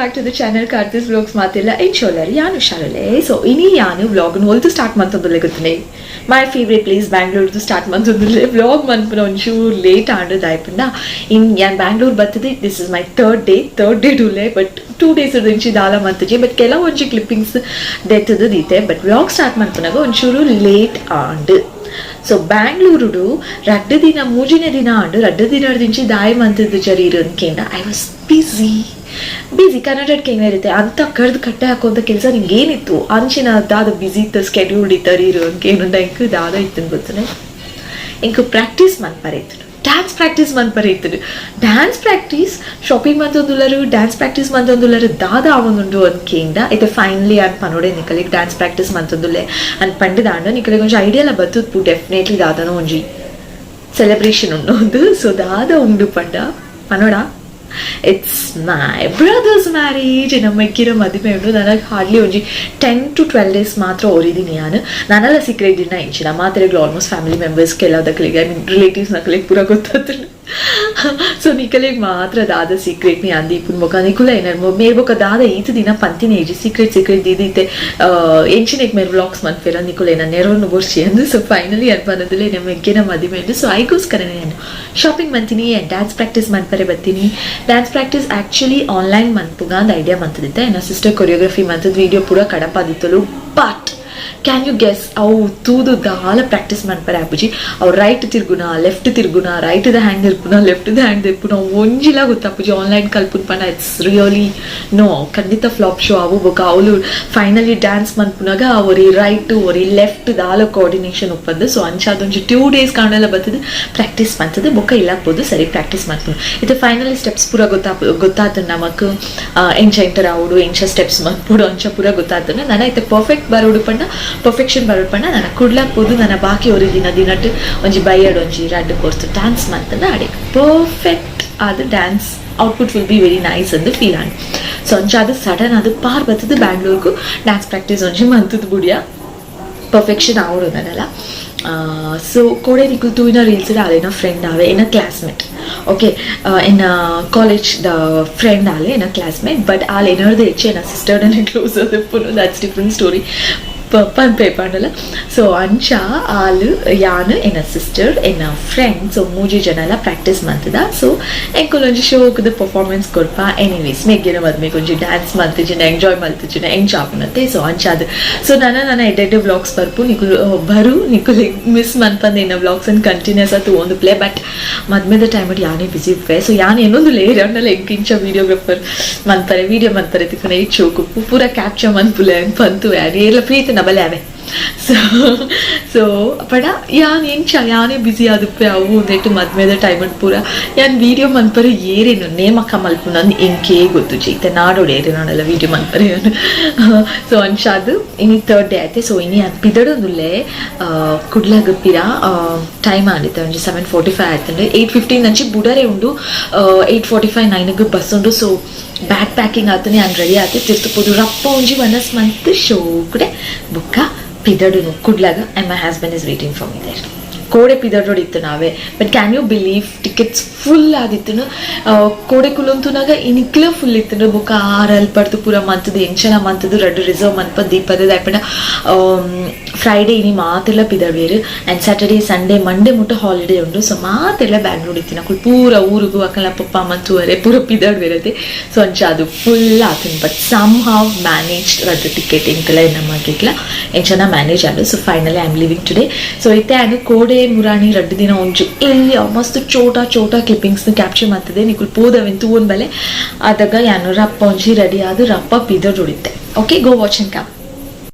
Back to the channel Karthis vlogs. ಮಾತಿಲ್ಲ ಇನ್ಶೋಲರ್ ಯಾನು ಹುಷಾರಲ್ಲೇ. ಸೊ ಇನಿ ಯಾನು ವ್ಲಾಗ್ನ ಹೊಲ್ತು ಸ್ಟಾರ್ಟ್ ಮಂತೊಂದುಲ್ಲೆ ಗೊತ್ತನೆ, my favourite place ಬ್ಯಾಂಗ್ಳೂರ್ದು start ಮಂತೊಂದುಲ್ಲೆ. Vlog ಮನ್ಪುನ ಒಂಚೂರು ಲೇಟ್ ಆಂಡ್ ದಾಯ್ಪಂಡ ಇನ್ ಯಾನ್ ಬ್ಯಾಂಗ್ಳೂರ್ ಬರ್ತದೆ. This is my third day, third day ಟುಲೆ, but 2 days ಇಂಚಿ ದಾಲ ಮಂತಜಿ. ಬಟ್ ಕೆಲವೊಂಜಿ ಕ್ಲಿಪ್ಪಿಂಗ್ಸ್ ದೆತ್ತದು ದೀತೆ, but vlog start ಮನ್ಪುನಾಗ ಒಂಚೂರು late and. So ಬ್ಯಾಂಗ್ಳೂರುಡು ರಡ್ಡು ದಿನ, ಮೂಜಿನೇ ದಿನ ಆಂಡು. ರಡ್ಡು ದಿನ ದಿಂಚಿ ದಾಯಿ ಮಂತದ್ದು ಜರೀರು ಅನ್ಕೇಂಡ I was busy busy. ಕನ್ನಡಕ್ಕೆ ಇರುತ್ತೆ ಅಂತ ಕಡ್ದು ಕಟ್ಟೆ ಹಾಕುವಂಥ ಕೆಲಸ ನಿಂಗೆ ಏನಿತ್ತು? ಅಂಚಿನ ದಾದ ಬ್ಯುಸಿ ಇತ್ತು ಸ್ಕೆಡ್ಯೂಲ್ಡ್ ಇತ್ತರೀರು ಅನ್ಕೇನುಂಡ ಇಂಕ್ ದಾದ ಇತ್ತು ಗೊತ್ತನೆ. ಇಂಕ್ ಪ್ರಾಕ್ಟೀಸ್ ಮನ್ಪರೆ ಇತ್ತು, ಡ್ಯಾನ್ಸ್ ಪ್ರಾಕ್ಟೀಸ್ ಮನ್ಪರೆ ಇತ್ತು. Dance practice, shopping ಮಂತೊಂದುಲ್ಲರು, dance practice ಮಂತೊಂದುಲ್ಲರು, ದಾದ ಆವೊಂದುಂಡು ಅನ್ಕೇಂಡ ಇತ್ತೆ ಫೈನಲಿ ಅನ್ ಪನೋಡೆ ನಿಕಲಿಗೆ ಡ್ಯಾನ್ಸ್ ಪ್ರಾಕ್ಟೀಸ್ ಮಂತೊಂದುಲ್ಲೆ ಅನ್ ಪಂಡದಾಂಡ ನಿಕಲಿಗೆ ಒಂಜಿ ಐಡಿಯಾಲ ಬತ್ತುತ್ಪು, ಡೆಫಿನೆಟ್ಲಿ ದಾದನೋ ಒಂಜಿ ಸೆಲೆಬ್ರೇಷನ್ ಉಂಡು. ಸೊ ದಾದ ಉಂಡು ಪಂಡ ಪನೋಡ, it's my brother's marriage. ನಮ್ಮ ಮೆಗ್ಗಿರ ಮದುವೆ ಉಂಡು. ನನಗೆ ಹಾರ್ಡ್ಲಿ ಒಂಜಿ 10 ಟು 12 ಡೇಸ್ ಮಾತ್ರ ಒರಿದೀನಿ ನಾನು. ನಾನೆಲ್ಲ ಸೀಕ್ರೆಟ್ ದಿನ ಇಂಚಿನ ಮಾತ್ರೆಗಳು almost family members ಕೆಲವುದಕ್ಕಲಿಗೆ, I mean relatives ನಕಲಿಗೆ ಪೂರ ಗೊತ್ತಾತಂಡು. ಸೊ ನಿಕಲಿಗೆ ಮಾತ್ರ ದಾದ ಸೀಕ್ರೆಟ್ ನಿ ಅಂದಿ ಇಪ್ಪುನ್ ಬೊಕ ನಿಕುಲ ಏನಾರು ಮೇರ್ ಬೊಕ ದಾದ ಈತ ದಿನ ಪಂತಿನ age secret secret ದೀದಿತ್ತೆ ಎಂಚಿನೆಕ್ ಮೇರ್ ವ್ಲಾಗ್ಸ್ ಮನ್ಪೆರ ನಿಕುಲ ಏನ ನೆರವನ್ನು ಬೋರ್ಚಿ ಅಂದು. ಸೊ ಫೈನಲಿ ಅನ್ಪನದಲ್ಲೇ ನಮ್ಮ ಮೆಗ್ಗಿನ ಮದುವೆ ಉಂಡು. ಸೊ ಐಗೋಸ್ಕರನೇ ನಾನು ಶಾಪಿಂಗ್ ಮಂತೀನಿ and dance practice ಮನ್ಪರೆ ಬರ್ತೀನಿ. Dance practice actually online ಮನ್ಪುಗ ಅಂದ್ ಐಡಿಯಾ ಮಂತದಿತ್ತೆ. ಎನ್ನ ಸಿಸ್ಟರ್ ಕೊರಿಯೋಗ್ರಫಿ ಮಂತದ ವಿಡಿಯೋ ಪೂರ ಕಡಪಾದಿತ್ತಲು. But can you guess, ಅವು ತೂದು ದಾಲ ಪ್ರಾಕ್ಟೀಸ್ ಮನ್ಪರೆ ಆಪುಜಿ. ಅವು ರೈಟ್ ತಿರ್ಗುಣ, ಲೆಫ್ಟ್ ತಿರ್ಗುಣ, right the hand ತಿರ್ಪುನ, left the hand ತಿರ್ಪುನ, ಒಂಜಿಲ ಗೊತ್ತಾಪುಜಿ. ಆನ್ಲೈನ್ ಕಲ್ಪುನ್ ಪಂಡ it's really no, ಖಂಡಿತ ಫ್ಲಾಪ್ ಶೋ ಅವು. ಬೊಕ ಅವಳು ಫೈನಲಿ ಡ್ಯಾನ್ಸ್ ಮನ್ಪುನಾಗ ಒರಿ ರೈಟ್ ಒರಿ ಲೆಫ್ಟ್ ದಾಲ ಕೋಆರ್ಡಿನೇಷನ್ ಉಪ್ಪಂದು. ಸೊ ಅಂಚಾದೊಂಜಿ 2 ಡೇಸ್ ಕಾಣೆಲ್ಲ ಬರ್ತದೆ ಪ್ರಾಕ್ಟೀಸ್ ಮಂತದೆ. ಬೊಕ್ಕ ಇಲ್ಲಾಕ್ಬೋದು ಸರಿ ಪ್ರಾಕ್ಟೀಸ್ ಮನ್ಪುನು. ಇದು ಫೈನಲಿ ಸ್ಟೆಪ್ಸ್ ಪೂರ ಗೊತ್ತಾತ ನಮಕ್. ಎಂಚ ಎಂಟರ್ ಆವಡು, ಎಂಚ ಸ್ಟೆಪ್ಸ್ ಮನ್ಪುಡು, ಅಂಚ ಪೂರ ಗೊತ್ತಾತನ. ನನ್ನ ಇತ್ತೆ ಪರ್ಫೆಕ್ಟ್ ಬರೋಡು ಪಂಡ, ಪರ್ಫೆಕ್ಷನ್ ಬರೋಡು ಪಂಡ ನನ್ನ ಕುಡ್ಲಾಕ್ಬೋದು. ನನ್ನ ಬಾಕಿ ಒರಿ ದಿನ ದಿನಟ್ ಒಂಜಿ ಬೈಯಡ್ ಒಂಜಿ ರಡ್ಡು ಕೊರ್ತು ಡ್ಯಾನ್ಸ್ ಮಂತಂದ ಅಡೆ ಪರ್ಫೆಕ್ಟ್ ಆದ dance output will be very nice ಅಂದು ಫೀಲ್ ಆಂಡ್. ಸೊ ಅಂಚ ಅದು ಸಡನ್ ಅದು ಪಾರ್ ಬರ್ತದೆ ಬ್ಯಾಂಗ್ಳೂರ್ಗೂ ಡ್ಯಾನ್ಸ್ ಪ್ರಾಕ್ಟೀಸ್ ಒಂಜಿ ಮಂತದ ಬುಡಿಯ ಪರ್ಫೆಕ್ಷನ್ ಆವಡು ನನ್ನಲ್ಲ. ಸೊ ಕೋಡೆ ನಿಕುಲ್ ತೂಯಿನ ರೀಲ್ಸ್ ಆಲೇನ ಫ್ರೆಂಡ್ ಆವೆ, ಎನ್ನ ಕ್ಲಾಸ್ಮೇಟ್, ಓಕೆ, ಎನ್ನ college the friend ಆಲೆ, ಎನ್ನ ಕ್ಲಾಸ್ಮೇಟ್. ಬಟ್ ಆಲ್ ಏನಾರ್ದು ಹೆಚ್ಚು ಎನ್ನ ಸಿಸ್ಟರ್ ಕ್ಲೋಸ್ ಅದು. That's different story ಪನ್ಪೆ ಪಂಡಲ. ಸೊ ಅಂಚ ಆಲು, ಯಾನು, ಎನ್ನ ಸಿಸ್ಟರ್, ಎನ್ನ ಫ್ರೆಂಡ್, ಸೊ ಮೂಜಿ ಜನ ಎಲ್ಲ ಪ್ರಾಕ್ಟೀಸ್ ಮಂತದ. ಸೊ ಎಂಕುಲ್ ಒಂಜಿ ಶೋಕದ ಪರ್ಫಾರ್ಮೆನ್ಸ್ ಕೊರ್ಪ. ಎನಿವೇಸ್ ಮೆಗ್ಗಿನ ಮದ್ಮೆಗೆ ಒಂಜಿ ಡ್ಯಾನ್ಸ್ ಮಲ್ತಿಜಿನ, ಎಂಜಾಯ್ ಮಲ್ತಿಜಿನ ಎಂಜಾಯ್ ಆಪುನತೆ. ಸೊ ಅಂಚಾದ ಸೊ ನನ್ನ ನನ್ನ ಎಡ್ಡೆಡ್ ವ್ಲಾಗ್ಸ್ ಬರ್ಪು. ನಿಕುಲ್ ಬರು, ನಿಕುಲ್ ಮಿಸ್ ಮನ್ಪಂದ ಇನ್ನ ವ್ಲಾಗ್ಸ್ ಅನ್ನು ಕಂಟಿನ್ಯೂಸ್ ಆತು ಒಂದು ಪ್ಲೇ. ಬಟ್ ಮದ್ಮೆದ ಟೈಮ್ ಯಾನೇ ಬಿಸಿ ಇಪ್ಪೆ. ಸೊ ಯಾನ್ ಏನೊಂದು ಲೇರ್ ಅಂಡಲ ಎಂಕಿಂಚ ವಿಡಿಯೋಗ್ರಾಫರ್ ಮನ್ಪರೆ, ವಿಡಿಯೋ ಮನ್ಪರೆ ತಿಕ್ಕುನ ಈ ಚೋಕು ಪೂರ ಕ್ಯಾಪ್ಚರ್ ಮನ್ಪುಲೆ ಪಂತು ಯಾನ್ ಏರ್ಲ ಪ್ರೀತಿ ನಬಲೆ ಅವೆ. ಸೊ ಸೊ ಪಡ ಯಾನ್ ಎಂಚ ಯಾನೇ ಬ್ಯುಸಿ ಆದುಪ್ಪೆ. ಅವು ನೆಟ್ಟು ಮದ್ಮೆದ ಟೈಮ್ ಪೂರ ಯಾನ್ ವಿಡಿಯೋ ಮನ್ಪರೆ ಏರೇನು ನೇಮಕ ಮಲ್ಪು ನನ್ ಎಂಕೇ ಗೊತ್ತು ಇತ್ತೆ ನಾಡೋಡು ಏರೇನಾಡಲ್ಲ ವಿಡಿಯೋ ಮನ್ಪರೆ ಯಾನು. ಸೊ ಅಂಚಾದ್ ಇನಿ ಥರ್ಡ್ ಡೇ ಆಯ್ತೆ. ಸೊ ಇನಿ ಯಾನ್ ಪಿದಡೊಂದುಲ್ಲೆ ಕುಡ್ಲಾಗ ಪಿರ. ಟೈಮ್ ಆಂಡಿತ್ತೆ ಒಂಜಿ 7:45 ಆಯ್ತಂಡೆ. 8:15 ಅಂಚಿ ಬುಡರೆ ಉಂಡು. 8:45 9ಗೆ ಬಸ್ ಉಂಡು. So bag packing ಆತನೆ, ಯಾನ್ ರೆಡಿ ಆತೆ ತಿರ್ತುಪೋದು ರಪ್ಪ ಒಂಜಿ ಒನಸ್ ಮಂತ್ ಶೋ ಕೂಡೆ ಬುಕ್ಕ ಪಿದಡುನು ಕುಡ್ಲಾಗ. And my husband is waiting for me there. ಕೋಡೆ ಪಿದಡೋಡು ಇತ್ತು ನಾವೇ, but can you believe, tickets full ಆದಿತ್ತು. ಕೋಡೆ ಕುಲೊಂತುನಾಗ ಇನಿಕ್ಲ ಫುಲ್ ಇತ್ತು. ಬೊಕ್ಕ ಆರಲ್ ಪಡ್ದು ಪೂರ ಮಂತದ್ದು ಎಂಚನ ಮಂತದ್ದು ರಡ್ಡು ರಿಸರ್ವ್ ಮನ್ಪ ದೀಪದ ದಾಯ್ಪಂಡ ಫ್ರೈಡೇ ಇನಿ ಮಾತೆಲ್ಲ ಪಿದಡ್ವೇರು. And Saturday, Sunday, Monday ಮುಟ್ಟ ಹಾಲಿಡೇ ಉಂಡು. ಸೊ ಮಾತೆಲ್ಲ ಬ್ಯಾಂಗ್ಳೂರ್ ಇತ್ತಿನ ಅಕುಲು ಪೂರ ಊರುಗು ಅಕಲ್ನ ಪಪ್ಪ ಮಂತುವರೆ ಪೂರ ಪಿದಡ್ವೇರತೆ. ಸೊ ಅಂಚ ಅದು ಫುಲ್ ಆತುಂಡು. But some how manage ರಡ್ಡು ಟಿಕೆಟ್ ಇಂಕಲ ನಮ್ಮ ಎಂಚನ ಮ್ಯಾನೇಜ್ ಆಂಡು. So finally I am leaving today. So ಇತ್ತೆ ಆನು ಕೋಡೆ ಮುರಾಣಿ ರಡ್ಡು ದಿನ ಒಂಜಿ ಎಲ್ಲಿ ಮಸ್ತ್ ಚೋಟ ಚೋಟ ಕ್ಲಿಪ್ಪಿಂಗ್ಸ್ ಕ್ಯಾಪ್ಚರ್ ಮಾಡ್ತದೆ. ನಿಕುಲ್ ಪೋದವೆನ್ ತೂವೊನ್ ಬಲೆ. ಆದಾಗ ಯಾನು ರಪ್ಪ ಒಂಜಿ ರೆಡಿ ಆದು ರಪ್ಪ ಪಿದಡ್ ಹೊಡಿತೆ. Okay, go watch and come.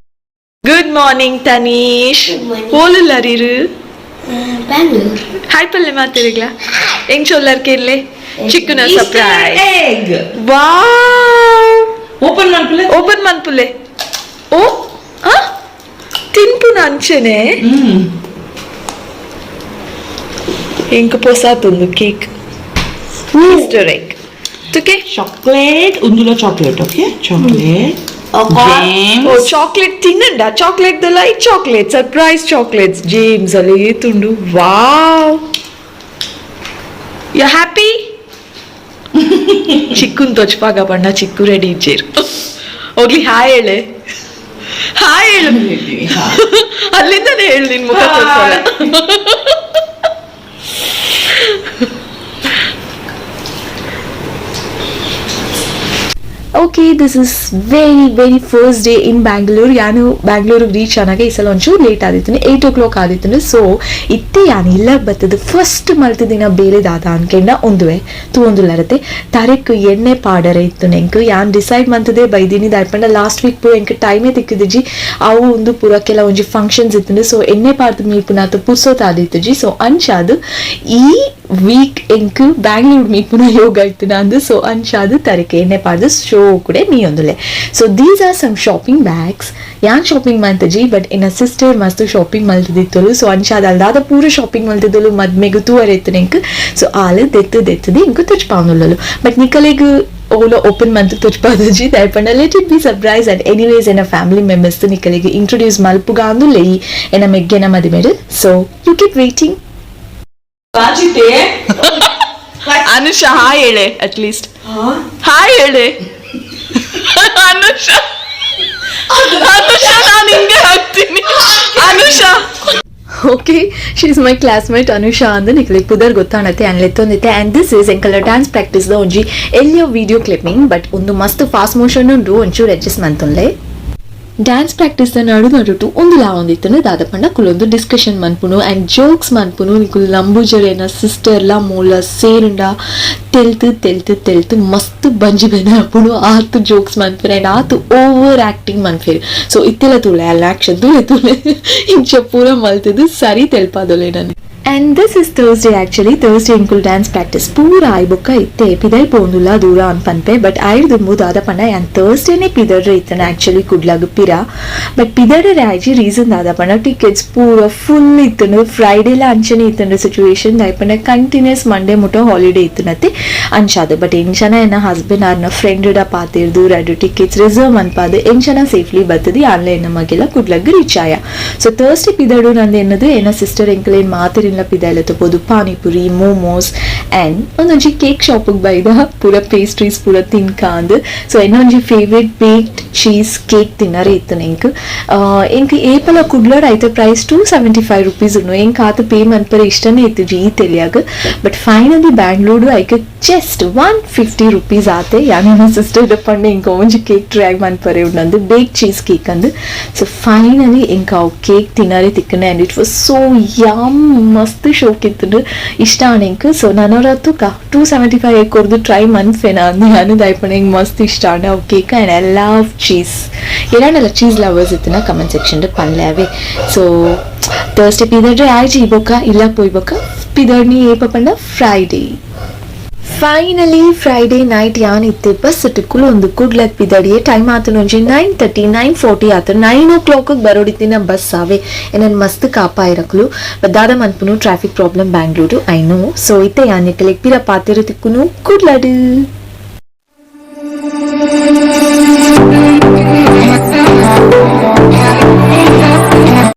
Good morning Tanish. ಓಲುಲ್ಲರೀರು? Bangalore. Hi ಪಲ್ಲೆ ಮಾತಿರಿಗ್ಲಾ ಹೆಂಗ್ ಚೊಲ್ಲರ್ ಕೇರ್ಲೆ ಚಿಕ್ಕನ surprise. Egg. Wow. Open ಮನ್ಪುಲೆ. Open ಮನ್ಪುಲೆ. ಓ ಆ ತಿನ್ಪುನ ಅಂಚೆನೆ. ಎಂಕ್ ಪೊಸಾತುಂದು cake, Easter egg ತುಕೆ. Chocolate ಉಂದುಲ chocolate, okay, chocolate. ಓ, ಚಾಕ್ಲೇಟ್ ತಿನ್ನಂಡ. Chocolate the light chocolate surprise chocolates James ಅಲ್ಲಿ ತುಂಡು. Wow, you happy? ಚಿಕ್ಕುನ್ ತೊಚ್ಪಾಗ ಬಣ್ಣ ಚಿಕ್ಕು ರೆಡಿ ಇಜ್ಜೇರು. ಹೋಗ್ಲಿ, ಹಾಯ್ ಹೇಳೆ, ಹಾಯ್ ಹೇಳು. ಅಲ್ಲಿಂದಾನೇ ಹೇಳು, ನಿನ್ ಮುಖ ತೋರ್ಸಲ್ಲ. Okay, this is very very first day in Bangalore. ಯಾನು ಬ್ಯಾಂಗ್ಳೂರಿಗೆ ರೀಚ್ ಆನಾಗ ಈ ಸಲ ಒಂಚೂರು ಲೇಟ್ ಆದಿತ್ತು, 8 ಓ ಕ್ಲಾಕ್ ಆದಿತ್ತು. ಸೊ ಇತ್ತೆ ಯಾನು ಇಲ್ಲ ಬತ್ತದ ಫಸ್ಟ್ ಮಲ್ತ ದಿನ ಬೇಲೆ ದಾದ ಅನ್ಕೆಂಡ ಒಂದುವೆ ತೂವೊಂದುಲ್ಲರತೆ. ತರೆಕ್ ಎಣ್ಣೆ ಪಾಡರೆ ಇತ್ತು ನೆಂಕ್. ಯಾನ್ ಡಿಸೈಡ್ ಮಂತದೆ ಬೈದಿನಿ, ದಾಯ್ಪಂಡ ಲಾಸ್ಟ್ ವೀಕ್ ಪೂರ ಎಂಕ್ ಟೈಮೇ ತಿಕ್ಕಿದಿಜಿ. ಅವು ಒಂದು ಪೂರ ಕೆಲ ಒಂಜಿ ಫಂಕ್ಷನ್ಸ್ ಇತ್ತು. ಸೊ ಎಣ್ಣೆ ಪಾಡ್ದು ಮೀಪುನಾತ ಪುರ್ಸೋತ್ ಆದಿತ್ತುಜಿ. ಸೊ ಅಂಚಾದು ಈ ವೀಕ್ ಎಂಕ್ ಬ್ಯಾಂಗ್ಳೂರ್ ಮೀಪುನ ಯೋಗ ಇತ್ತು ನಂದು. ಸೊ ಅಂಚಾದು ತರಕೆ ಎಣ್ಣೆ ಪಾಡ್ದು ಶೋ ಕೂಡ ಮೀಯೊಂದುಲೆ. So these are some shopping bags. ಯಾನ್ ಶಾಪಿಂಗ್ ಮಂತಜಿ, ಬಟ್ ಎನ್ನ ಸಿಸ್ಟರ್ ಮಸ್ತ್ ಶಾಪಿಂಗ್ ಮಲ್ತದಿತ್ತಲು. ಸೊ ಅಂಚಾದ ಅಲ್ದಾದ ಪೂರ ಶಾಪಿಂಗ್ ಮಲ್ತಿದ್ದಲು, ಮದ್ಮೆಗು ತೂವರೆ ಇತ್ತು ಎಂಕ್. ಸೊ ಆಲ್ ದೆತ್ತು ದೆತ್ತದು ಇಂಕು ತುಚ್ಪಾವನುಲ್ಲಲು. ಬಟ್ ನಿಕಲೆಗ್ ಓಲ ಓಪನ್ ಮಂತ್ ತುಚ್ಪಾದಜಿ, ದಯಪಂಡ let it be surprise. And anyways, ಎನ್ನ ಫ್ಯಾಮಿಲಿ ಮೆಂಬರ್ಸ್ ನಿಕಲೆಗ್ ಇಂಟ್ರೊಡ್ಯೂಸ್ ಮಲ್ಪುಗ ಅಂದು ಲೇಯಿ ಎನ್ನ ಮೆಗ್ಗೆನ ಮದಿಮೇಡು. So you keep waiting. ರಾಜಿತೆ. Anusha, hi ಹೇಳೆ, at least hi ಹೇಳೆ. ಅನುಷಾ, ಅನುಷಾ, ನಾನು ಹಿಂಗೆ ಹಾಕ್ತೀನಿ Anusha. Okay, she is my classmate Anusha ಅಂದು ನಿಕ್ಲೆ ಪುದರ್ ಗೊತ್ತಾಣತ್ತೆ ಅಂಡ್ ಲೆತ್ತೊಂದಿತ್ತೆ. And this is ಎಂಕಲ dance practice the ಒಂಜಿ ಎಲ್ಲಿಯೋ video clipping. But ಒಂದು ಮಸ್ತ್ ಫಾಸ್ಟ್ ಮೋಷನ್ ಉಂಡು, ಒಂಚೂರು ಅಡ್ಜಸ್ಟ್ ಮಂತುನ್ಲೆ. ಡ್ಯಾನ್ಸ್ ಪ್ರಾಕ್ಟೀಸ್ ನಡು ನಡುಟು ಒಂದು ಲಾವೊಂದಿತ್ತನು ದಾದ ಪಂಡ ಕುಲೊಂದು ಡಿಸ್ಕಷನ್ ಮನ್ಪುನು ಆ್ಯಂಡ್ ಜೋಕ್ಸ್ ಮನ್ಪುನು. ನಿಕುಲು ನಂಬುಜರೆನ ಸಿಸ್ಟರ್ಲ ಮೂಲ ಸೇರುಂಡ ತೆಲ್ತು ತೆಲ್ತು ತೆಲ್ತು ಮಸ್ತ್ ಬಂಜಿ ಬೆನ ಅಪ್ಪುನು. ಆತು ಜೋಕ್ಸ್ ಮನ್ಪುನು ಆ್ಯಂಡ್ ಆತು ಓವರ್ ಆಕ್ಟಿಂಗ್ ಮನ್ಫೇರು. ಸೊ ಇತ್ತೆಲ್ಲ ತೂಲೆ ಅಲ್ಲ ಆಕ್ಷನ್ ತೂಲೆ ತೂಲೆ ಇಂಚ ಪೂರ ಮಲ್ತದು ಸರಿ ತೆಲ್ಪಾದೊಲೆ ನಾನು. And this is Thursday actually. Thursday ಎಂಕುಲ್ dance practice ಪೂರ ಆಯ್ಬೊಕ್ಕ ಇತ್ತೆ ಪಿದೈ ಪೋಂದುಲ್ಲ ದೂರ ಅನ್ ಪನ್ಪೆ. ಬಟ್ ಐರ್ದುಂಬು ದಾದ ಪಂಡ ಯಾನ್ ಥರ್ಸ್ಡೇನೆ ಪಿದಡ್ರೆ ಇತ್ತನ ಆಕ್ಚುಲಿ ಕುಡ್ಲಾಗ ಪಿರ. ಬಟ್ ಪಿದಡ್ರೆ ಆಯ್ಜಿ. ರೀಸನ್ ದಾದ ಪಂಡ ಟಿಕೆಟ್ಸ್ ಪೂರ ಫುಲ್ ಇತ್ತುಂಡು. ಫ್ರೈಡೇಲ ಅಂಚನೆ ಇತ್ತುಂಡು ಸಿಚುವೇಶನ್. ದಾಯಪಂಡ ಕಂಟಿನ್ಯೂಸ್ ಮಂಡೇ ಮುಟ್ಟ ಹಾಲಿಡೇ ಇತ್ತುನತೆ ಅಂಚಾದ. ಬಟ್ ಎಂಚನ ಎನ್ನ ಹಸ್ಬೆಂಡ್ ಆರ್ನ ಫ್ರೆಂಡ್ ಪಾತಿರ್ದು ರಡ್ಡು ಟಿಕೆಟ್ಸ್ ರಿಸರ್ವ್ ಮನ್ಪಾದು ಎಂಚನ ಸೇಫ್ಲಿ ಬರ್ತದೆ ಆನ್ಲೈನ್ ನಮಗೆಲ್ಲ ಕುಡ್ಲಗ್ ರೀಚ್ ಆಯ. ಸೊ ಥರ್ಸ್ಡೇ ಪಿದಡು ನಂದು ಎನ್ನದು ಎನ್ನ ಸಿಸ್ಟರ್ ಎಂಕಲೇನ್ ಮಾತಿರಿಲ್ಲ ಪಿದಾಯಿಲ ತಗೋದು ಪಾನಿಪುರಿ, ಮೋಮೋಸ್ ಆ್ಯಂಡ್ ಒಂದೊಂಜಿ ಕೇಕ್ ಶಾಪಿಗೆ ಬೈದ, ಪೂರ ಪೇಸ್ಟ್ರೀಸ್ ಪೂರ ತಿನ್ಕಾಂದ್. ಸೊ ಇನ್ನೊಂಜಿ favourite baked cheese cake ತಿನ್ನರೆ ಇತ್ತು ಎಂಕ್. ಎಂಕ್ ಏಪಲ ಕುಡ್ಲಡ್ ಐತೆ ಪ್ರೈಸ್ 275 ರುಪೀಸ್ ಉಂಡು. ಎಂಕ್ ಆತ ಪೇ ಮನ್ಪರೆ ಇಷ್ಟನೇ ಇತ್ತು ಜೀ ತಿಳಿಯಾಗ. ಬಟ್ ಫೈನಲಿ ಬ್ಯಾಂಗ್ಳೂರು ಐಕ್ ಜಸ್ಟ್ 150 ರುಪೀಸ್ ಆತೆ. ಯಾನ ಸಿಸ್ಟರ್ ಪಂಡೆ ಇಂಕ ಒಂಜಿ ಕೇಕ್ ಟ್ರೈ ಮನ್ಪರೆ ಉಂಡು, ಬೇಕ್ ಚೀಸ್ ಕೇಕ್ ಅಂದು. ಸೊ ಫೈನಲಿ ಇಂಕ ಅವು cake ತಿನ್ನರೆ ತಿಕ್ಕನೆ and it was so yum. ಮಸ್ತ್ ಶೋಕ್ ಇತ್ತು, ಇಷ್ಟ ಆಣ್ ಎಂಕ್. ಸೊ ನನೊರ ತುಕ 275 ಕೊರ್ದು ಟ್ರೈ ಮನ್ಫೆನ ಅಂದು ನಾನು. ದಯಪಂಡ ಎಂಕ್ ಮಸ್ತ್ ಇಷ್ಟ ಆಂಡ್ ಅವು cake and I love cheese. ಏನಾಂಡಲ cheese lovers ಇತ್ತಿನ ಕಮೆಂಟ್ ಸೆಕ್ಷನ್ ಪನ್ಲೆ. ಸೊ ಥರ್ಸ್ಡೇ ಪಿದಡ್ರೆ ಆಯ್ಜಿ ಬೊಕ್ಕ ಇಲ್ಲ ಪೋಯ್ ಬೊಕ್ಕ ಪಿದಡ್ನಿ ಏಪ ಪಂಡ Friday. Finally Friday night ಯಾನಿತ್ತೆ bus ಕುಲೊಂದು ಕುಡ್ಲಕ್ ಪಿದಡಿಯೆ ಟೈಮ್ ಆತನ ಒಂಜಿ 9:30, 9:40 ಆತ. 9 ಓ ಕ್ಲಾಕ್ ಬರೋಡಿತ್ತಿನ ಬಸ್ ಆವೆ. ಎನನ್ ಮಸ್ತ್ ಕಾಪಾಯಿರಕ್ಲು. ಬಟ್ ದಾದ ಮನ್ಪುನು, traffic problem Bangalore, I know. So ಇತ್ತೆ ಯಾನಿಕ್ಕಲೆ ಪಿರ ಪಾತಿರ ತಿಕ್ಕುನು ಕುಡ್ಲಡು.